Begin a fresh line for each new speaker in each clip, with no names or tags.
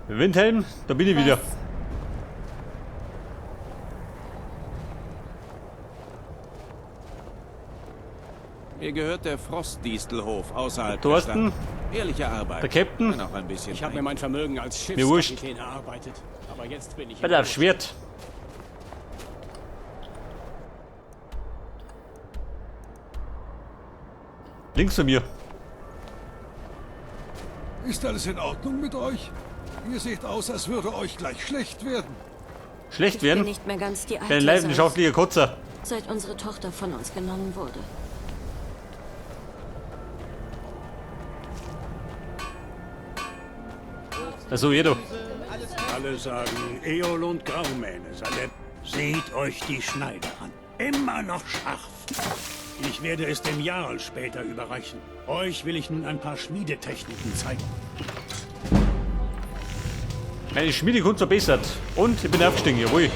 Windhelm, da bin ich wieder.
Was?
Mir gehört der Frostdistelhof außerhalb der
Thorsten?
Stadt. Ehrliche Arbeit.
Der Captain?
Wenn auch ein bisschen.
Ich habe mir mein Vermögen als
Mir wurscht.
Schiffskapitän erarbeitet. Aber jetzt bin ich
Pass auf, Schwert. Links von mir.
Ist alles in Ordnung mit euch? Ihr seht aus, als würde euch gleich schlecht werden.
Schlecht
Ich bin
werden.
nicht mehr ganz die alte,
Dein leidenschaftlicher Kotzer.
seit unsere Tochter von uns genommen wurde.
Also jeder.
Alle sagen, Eol und Graumähne sei der... Seht euch die Schneide an. Immer noch scharf. Ich werde es dem Jarl später überreichen. Euch will ich nun ein paar Schmiedetechniken zeigen.
Meine Schmiedekunst verbessert. Und ich bin aufgestiegen, jawohl.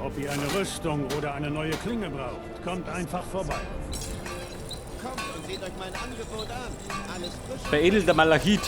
Ob ihr eine Rüstung oder eine neue Klinge braucht, kommt einfach vorbei.
Kommt und seht euch mein Angebot an. Alles frisch.
Veredelter Malachit.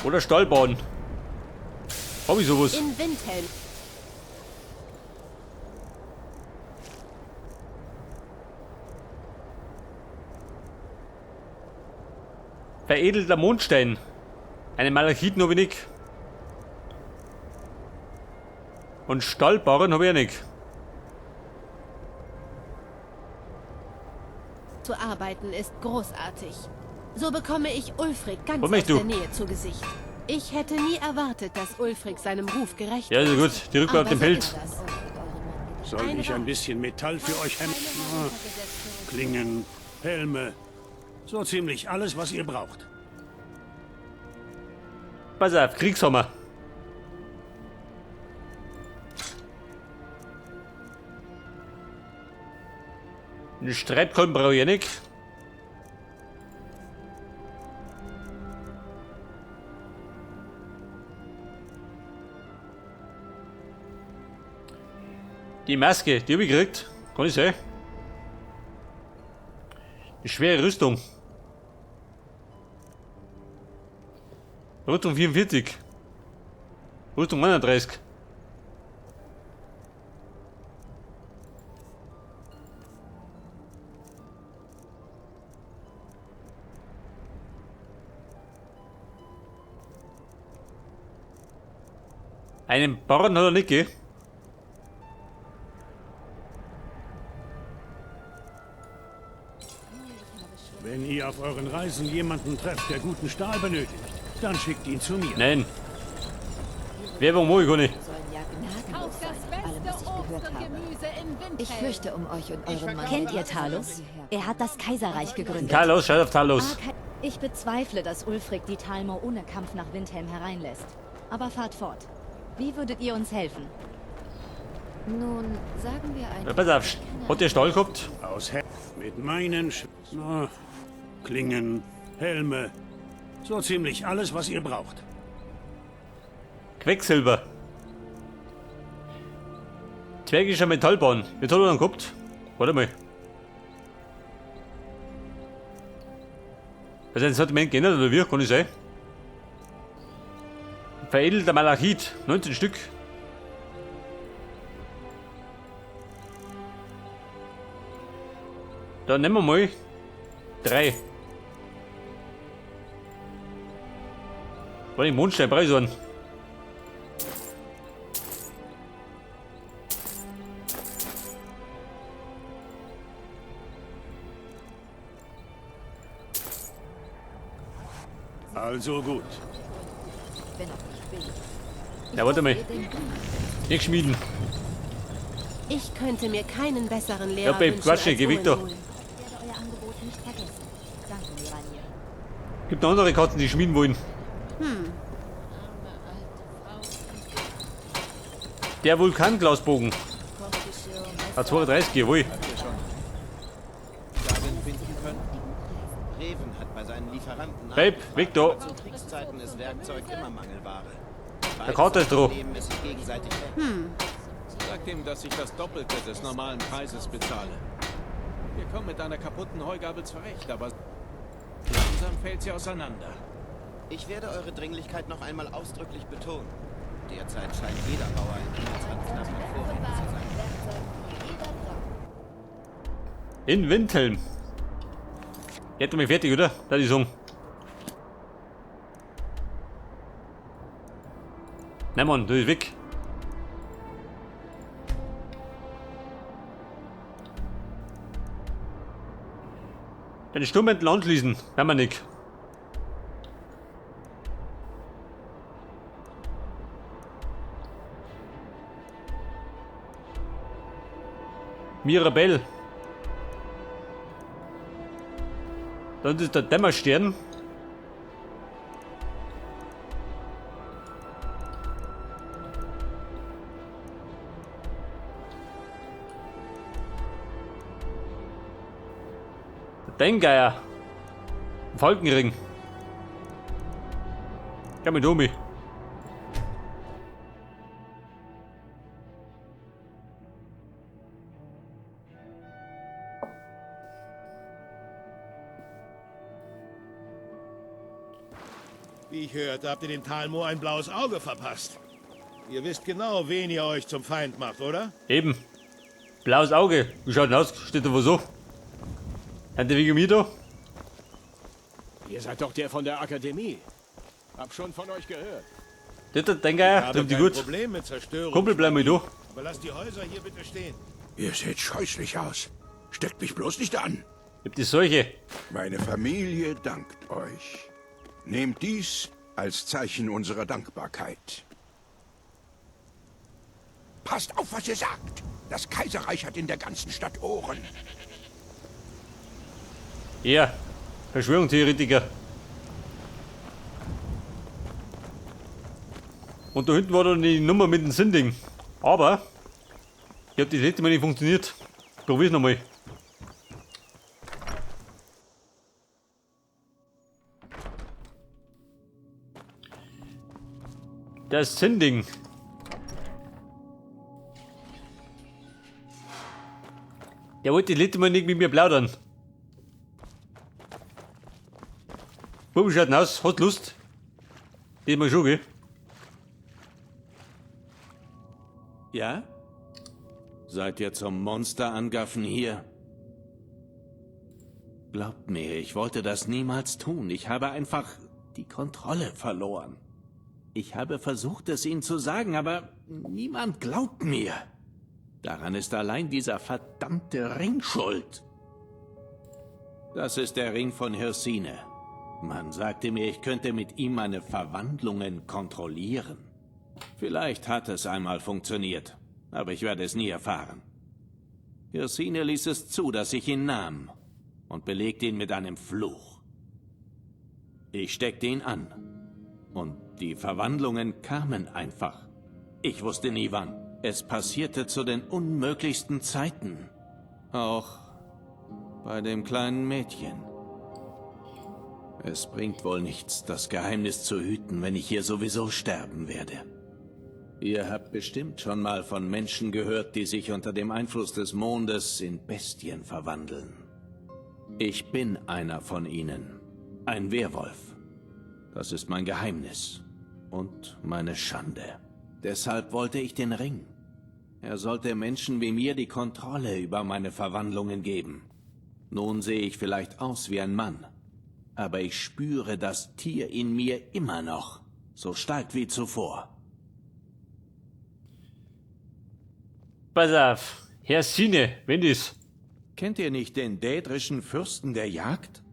Oder Stahlbahn. Hab ich sowas?
In Windhelm.
Veredelter Mondstein. Einen Malachiten habe ich nicht. Und Stahlbarren habe ich auch nicht.
Zu arbeiten ist großartig. So bekomme ich Ulfric ganz
Wo
aus
möchtest
der
du?
Nähe zu Gesicht. Ich hätte nie erwartet, dass Ulfric seinem Ruf gerecht
Ja, ist
wird.
gut. Die Rückkehr auf
Aber
den
so
Pilz.
ist das.
Soll ich ein bisschen Metall für euch hämmern? Klingen, Helme, so ziemlich alles, was ihr braucht.
Pass auf, Kriegshammer. Einen Streitkolben brauche ich auch nicht. Die Maske, die habe ich gekriegt. Kann ich sein. Die schwere Rüstung. Rüstung 44. Rüstung 31. Einen Barren hat er nicht, gell?
Wenn ihr auf euren Reisen jemanden trefft, der guten Stahl benötigt, dann schickt ihn zu mir.
Nein. Werbung mag ich gar nicht.
Sollen ja gnadenlos
Kauft
sein,
das
nach allem, was
beste
ich
Obst
gehört
und
habe.
Gemüse in Windhelm.
Ich fürchte um euch und euren Mann.
Kennt ihr Talos? Er hat das Kaiserreich gegründet.
Talos, schau auf Talos.
Ich bezweifle, dass Ulfric die Thalmor ohne Kampf nach Windhelm hereinlässt. Aber fahrt fort. Wie würdet ihr uns helfen?
Nun, sagen wir
Ja,
einfach...
pass auf, hat der Stahl gehabt?
Aus He mit meinen Sch Na, Klingen, Helme, so ziemlich alles, was ihr braucht.
Quecksilber. Zwergischer Metallbahn. Wie hat er dann gehabt? Warte mal. Hat sein Sortiment geändert oder wie? Kann ich sein? Veredelter Malachit. 19 Stück. Dann nehmen wir mal 3. Warte, Mondstein brauche ich so einen.
Also gut.
Wenn auch nicht billig.
Ja, warte mal. Nicht schmieden.
Ich könnte mir keinen besseren Lehrer
Ja, Babe,
wünschen
Quatsch nicht,
als
geh weg da.
Owen Bull.
Ich werde euer Angebot nicht vergessen. Danke, Miranje.
Gibt noch andere Katzen, die schmieden wollen. Der Vulkanglasbogen. A32, jawohl.
Habt ihr schon Gabeln finden können? Reven hat bei seinen Lieferanten
Babe,
nachgefragt,
weg da.
aber Zu Kriegszeiten ist Werkzeug immer Mangelware. Beide
Kater ist
Seiten
drauf.
nehmen es sich gegenseitig weg.
Sagt ihm, dass ich das Doppelte des normalen Preises bezahle. Wir kommen mit einer kaputten Heugabel zurecht, aber Langsam fällt sie auseinander.
Ich werde eure Dringlichkeit noch einmal ausdrücklich betonen. Derzeit scheint jeder Bauer in Himmelsrand knapp mit Vorräten zu sein.
In Windhelm. Jetzt bin ich fertig, oder? Da die Song. Nein, Mann, du bist weg. Den Sturmmäntel anschließen. Werden wir nicht. Mirabelle. Dann ist der Dämmerstern. Der Dengeier. Falkenring. Ja, mit Omi.
Wie ich hörte, habt ihr dem Talmor ein blaues Auge verpasst. Ihr wisst genau, wen ihr euch zum Feind macht, oder?
Eben. Blaues Auge. Wie schaut denn aus? Steht da wo so? Hat der wegen mir da?
Ihr seid doch der von der Akademie. Hab schon von euch gehört.
Der Dengeier,
Ich
trifft die
habe kein
gut.
Problem mit Zerstörung.
Kumpel, bleib mal da.
Aber lasst die Häuser hier bitte stehen.
Ihr seht scheußlich aus. Steckt mich bloß nicht an.
Ich hab die Seuche.
Meine Familie dankt euch. Nehmt dies als Zeichen unserer Dankbarkeit. Passt auf, was ihr sagt. Das Kaiserreich hat in der ganzen Stadt Ohren.
Ja, Verschwörungstheoretiker. Und da hinten war dann die Nummer mit dem Sinding. Aber ich hab das letzte Mal nicht funktioniert. Probier's nochmal. Das Sinding. Der wollte das letzte Mal nicht mit mir plaudern. Bub, wie schaut denn aus? Hast Lust? Das mal schon, gell?
Ja? Seid ihr zum Monster-Angaffen hier? Glaubt mir, ich wollte das niemals tun. Ich habe einfach die Kontrolle verloren. Ich habe versucht, es ihnen zu sagen, aber niemand glaubt mir. Daran ist allein dieser verdammte Ring schuld. Das ist der Ring von Hirsine. Man sagte mir, ich könnte mit ihm meine Verwandlungen kontrollieren. Vielleicht hat es einmal funktioniert, aber ich werde es nie erfahren. Hirsine ließ es zu, dass ich ihn nahm und belegte ihn mit einem Fluch. Ich steckte ihn an und die Verwandlungen kamen einfach. Ich wusste nie wann. Es passierte zu den unmöglichsten Zeiten. Auch bei dem kleinen Mädchen. Es bringt wohl nichts, das Geheimnis zu hüten, wenn ich hier sowieso sterben werde. Ihr habt bestimmt schon mal von Menschen gehört, die sich unter dem Einfluss des Mondes in Bestien verwandeln. Ich bin einer von ihnen. Ein Werwolf. Das ist mein Geheimnis. Und meine Schande. Deshalb wollte ich den Ring. Er sollte Menschen wie mir die Kontrolle über meine Verwandlungen geben. Nun sehe ich vielleicht aus wie ein Mann. Aber ich spüre das Tier in mir immer noch. So stark wie zuvor.
Pass auf, Herr Sine, wenn das.
Kennt ihr nicht den dädrischen Fürsten der Jagd?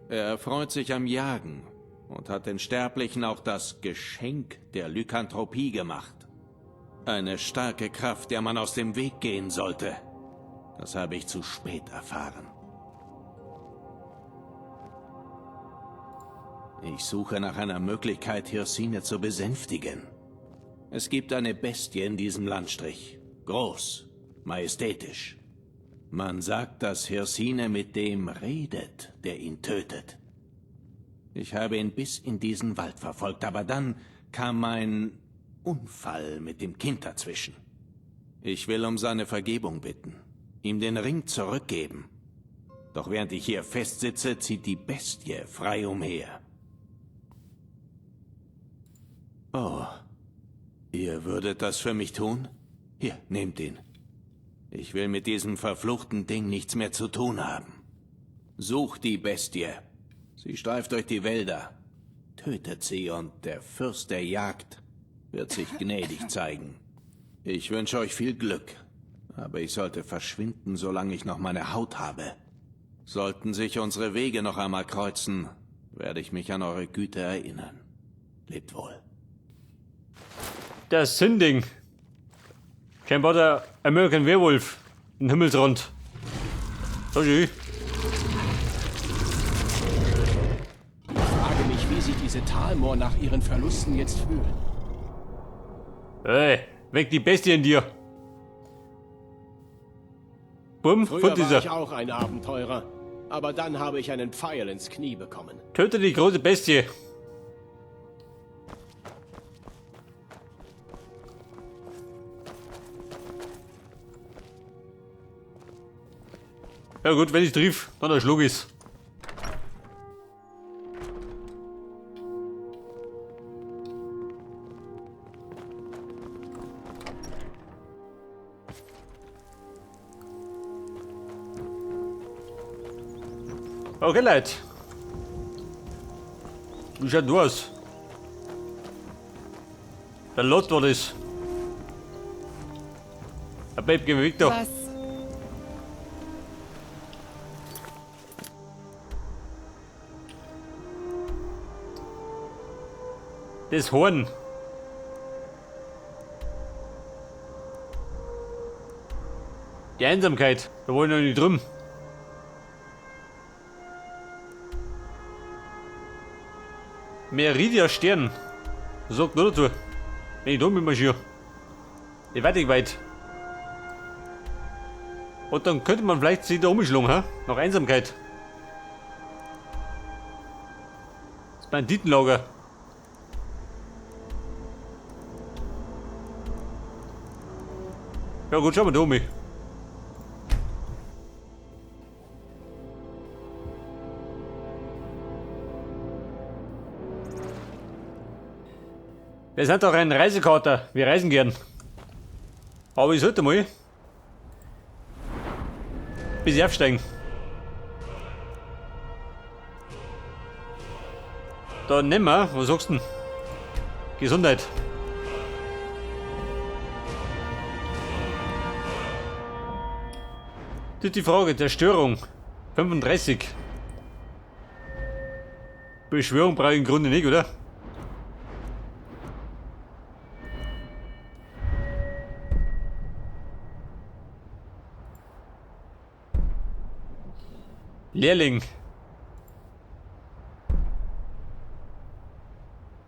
Er freut sich am Jagen und hat den Sterblichen auch das Geschenk der Lykanthropie gemacht. Eine starke Kraft, der man aus dem Weg gehen sollte. Das habe ich zu spät erfahren. Ich suche nach einer Möglichkeit, Hirsine zu besänftigen. Es gibt eine Bestie in diesem Landstrich. Groß, majestätisch. Man sagt, dass Hirsine mit dem redet, der ihn tötet. Ich habe ihn bis in diesen Wald verfolgt, aber dann kam mein Unfall mit dem Kind dazwischen. Ich will um seine Vergebung bitten, ihm den Ring zurückgeben. Doch während ich hier festsitze, zieht die Bestie frei umher. Oh, ihr würdet das für mich tun? Hier, nehmt ihn. Ich will mit diesem verfluchten Ding nichts mehr zu tun haben. Sucht die Bestie. Sie streift durch die Wälder. Tötet sie und der Fürst der Jagd wird sich gnädig zeigen. Ich wünsche euch viel Glück, aber ich sollte verschwinden, solange ich noch meine Haut habe. Sollten sich unsere Wege noch einmal kreuzen, werde ich mich an eure Güte erinnern. Lebt wohl.
Das Sinding. Scheinbar der American Werewolf in Himmelsrand. So schön.
Ich frage mich, wie sich diese Talmor nach ihren Verlusten jetzt fühlen.
Hey, weg die Bestie in dir. Bumm,
Früher
fort
war
ist er.
ich auch ein Abenteurer, aber dann habe ich einen Pfeil ins Knie bekommen.
Töte die große Bestie. Ja gut, wenn ich triff, dann erschlug ich's. Okay, Leute. Wie schaut du aus? Der Lot war das. Der Babe, geh mir weg da.
Was?
Das Horn. Die Einsamkeit. Da wollen wir nicht drum. Meridia Stern. Sagt nur dazu. Wenn ich da mitmarschiere. Ich weiß nicht weit. Und dann könnte man vielleicht sich da umschlagen, hä? Nach Einsamkeit. Das Banditenlager. Ja gut, schauen wir da um. Wir sind doch ein Reisekater. Wir reisen gern. Aber ich sollte mal bis aufsteigen. Da nehmen wir, was sagst du denn? Gesundheit. Das ist die Frage, Zerstörung. 35. Beschwörung brauche ich im Grunde nicht, oder? Lehrling.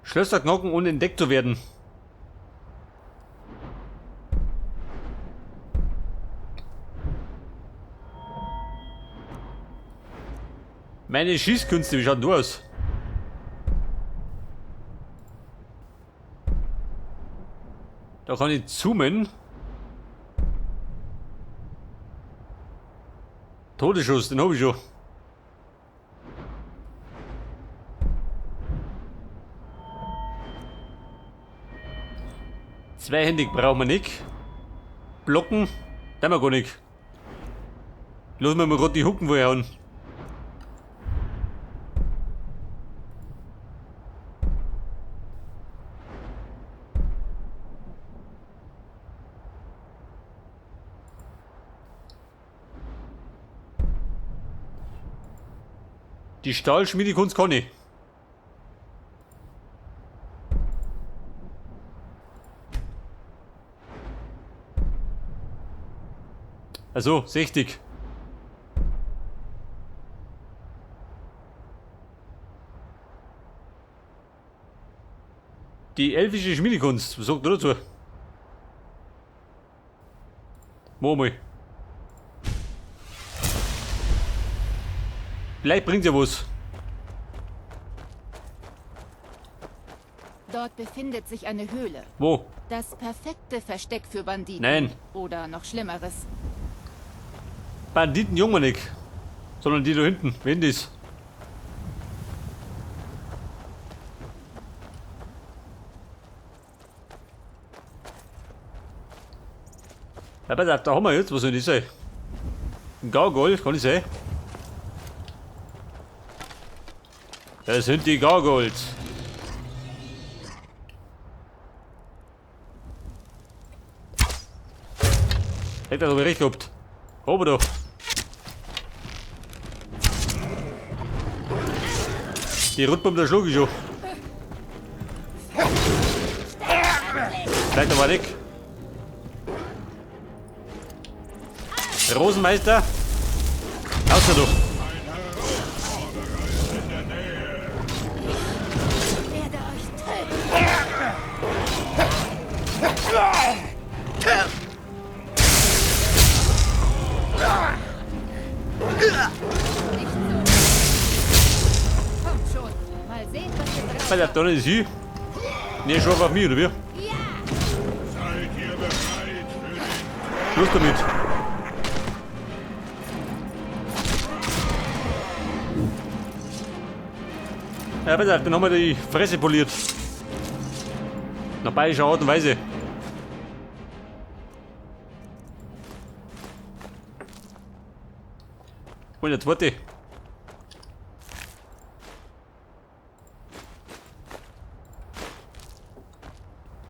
Schlösser knocken, ohne entdeckt zu werden. Meine Schießkünste, wie schaut denn du aus? Da kann ich zoomen. Todesschuss, den hab ich schon. Zweihändig brauchen wir nicht. Blocken, da wir gar nicht. Lass mir mal grad die Hucken vorher hauen. Die Stahlschmiedekunst kann ich. Also, 60. Die elfische Schmiedekunst, was sagt ihr dazu? Mach mal. Vielleicht bringt's ja was.
Dort befindet sich eine Höhle.
Wo?
Das perfekte Versteck für Banditen.
Nein.
Oder noch Schlimmeres.
Banditen jungen wir nicht. Sondern die da hinten. Wen das? Ja, pass auf, da haben wir jetzt, was soll das sein? Ein Gargoyle, kann ich sein? Das sind die Gargoyles. Hätte das aber recht gehabt. Aber doch. Die Rundbombe, da schlug ich schon. Vielleicht aber weg. Rosenmeister. Außer doch.
Kommt schon. Mal sehen, was ihr drauf
Pass auf, da ist sie. Ne, schon auf mich, oder wie?
Seid ihr bereit für den
Schluss damit. Ja, pass auf, dann haben wir die Fresse poliert. Nach bayerischer Art und Weise. Und der zweite.